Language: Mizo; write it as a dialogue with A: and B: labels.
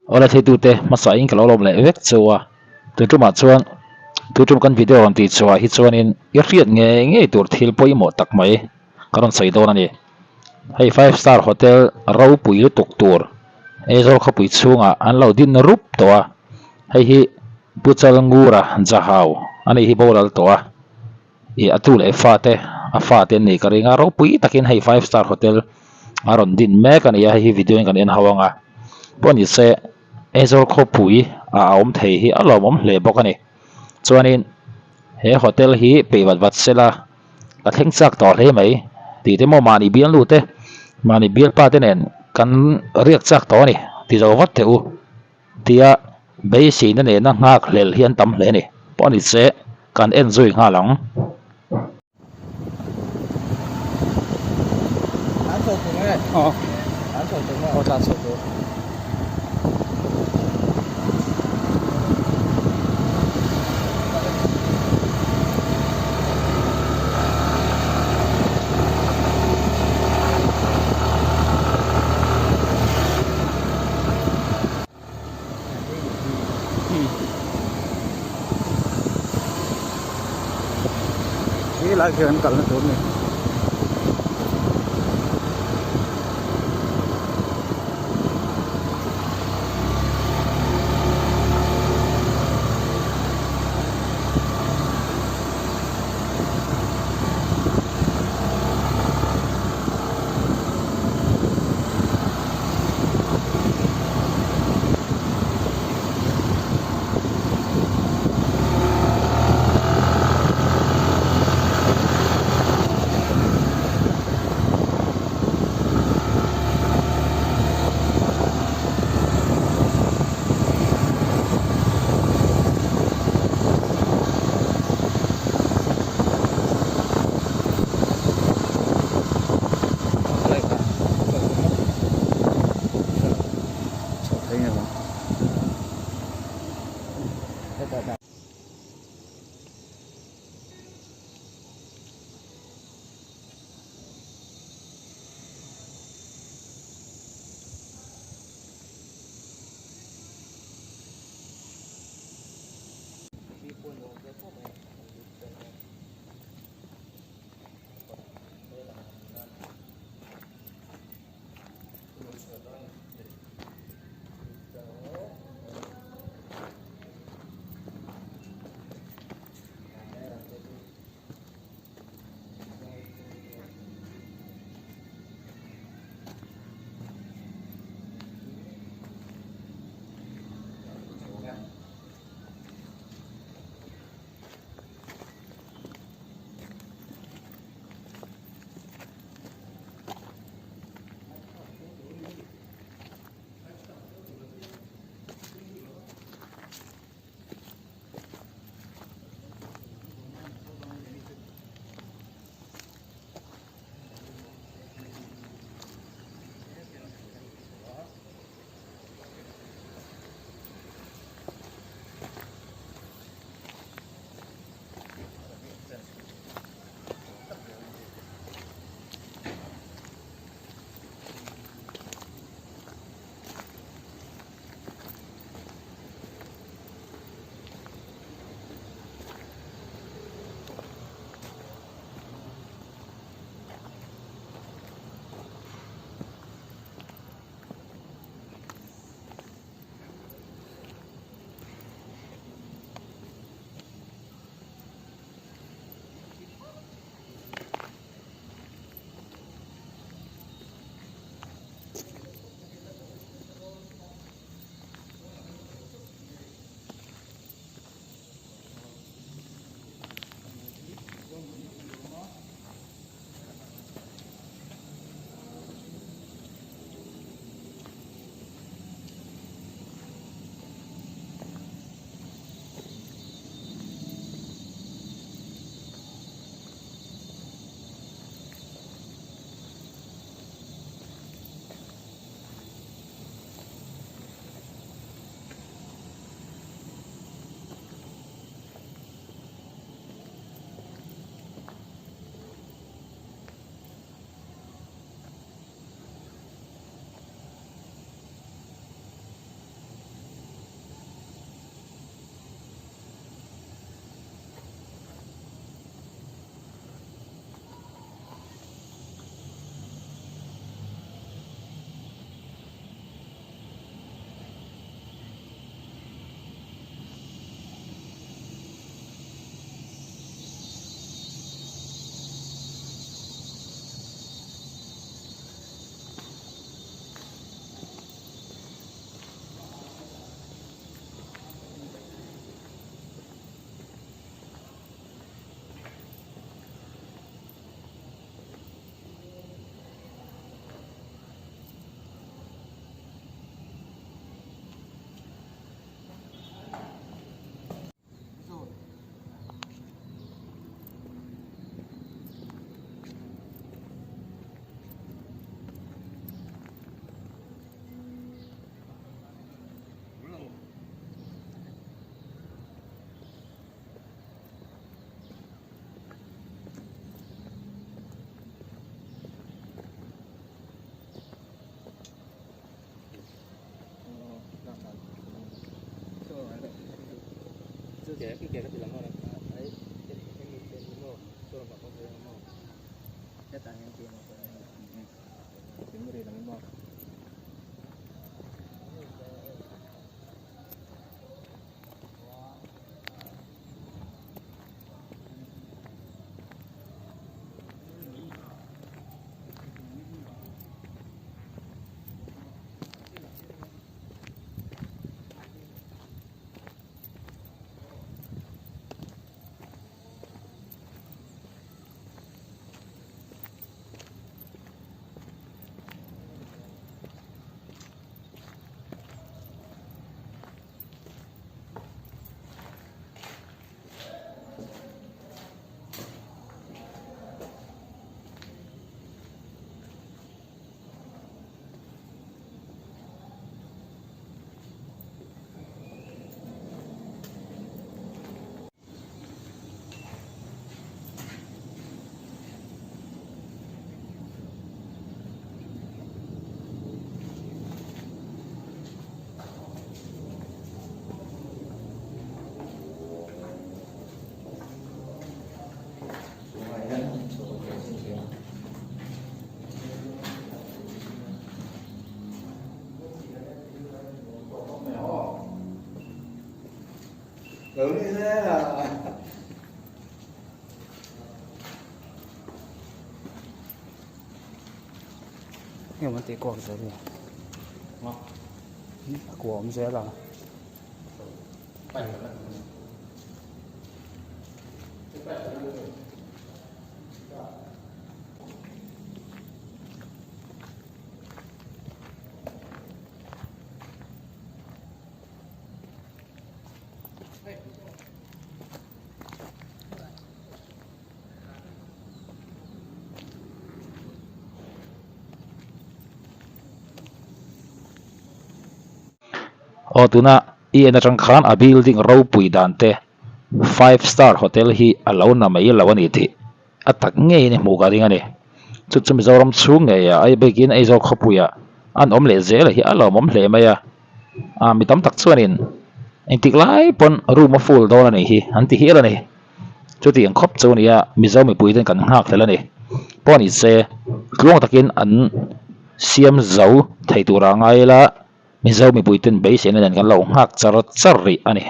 A: Awle theitute hmasain ka lo lawm leh vek cheu a, tun tumah chuan tun tum kan video rawn tih chhuah hi chuanin i hriat ngei ngei tur thil pawimawh tak mai ka rawn sawi dawn a ni. Hei five star hotel ropui lutuk tur Aizawl khawpui chhungah an lo din rup tawh a, hei hi Pu Chalngura Jahau a nih hi boral tawh a, ih a tu leh fate a fate an nih ka ring a, ropui takin hei five star hotel a rawn din mek a ni a, hei hi video in kan en ho ang a, pawh ni se Aizawl khawpui a awm thei hi a lawmawm hle bawk a ni, chuanin he hotel hi peih vat vat sela ka thleng chak tawh hle mai tih te maw mahni bialnu te mahni bialpa te nen kan riak chak tawh a ni ti zo vat teh u. Tia beiseina nena nghak hlel hi an tam hle a ni. Pawh a ni che, kan en zui nghal ang.
B: Khi lai khi an kalna tur a ni. Heng an tih kuak zel ni a kua awm zel a.
A: Aw tuna i en atang khan a building ropui dan te five star hotel hi a lo na mai lo a ni tih a tak ngeiin i hmuh ka ring a ni. Chu chu Mizoram chhung ngeiah ai bikin Aizawl khawpuiah an awm leh zel hi a lawmawm hle mai a. Ah mi tam tak chuanin engtik lai pawn room a full dawn a nih hi an ti hial a ni. Chutiang khawp chu a nia Mizo mipui ten kan nghak hlel a ni. Pawh ni se tluang takin an siam zo thei tura ngai ila Mizo mipui ten beiseina nen kan lo nghak char char rih a ni.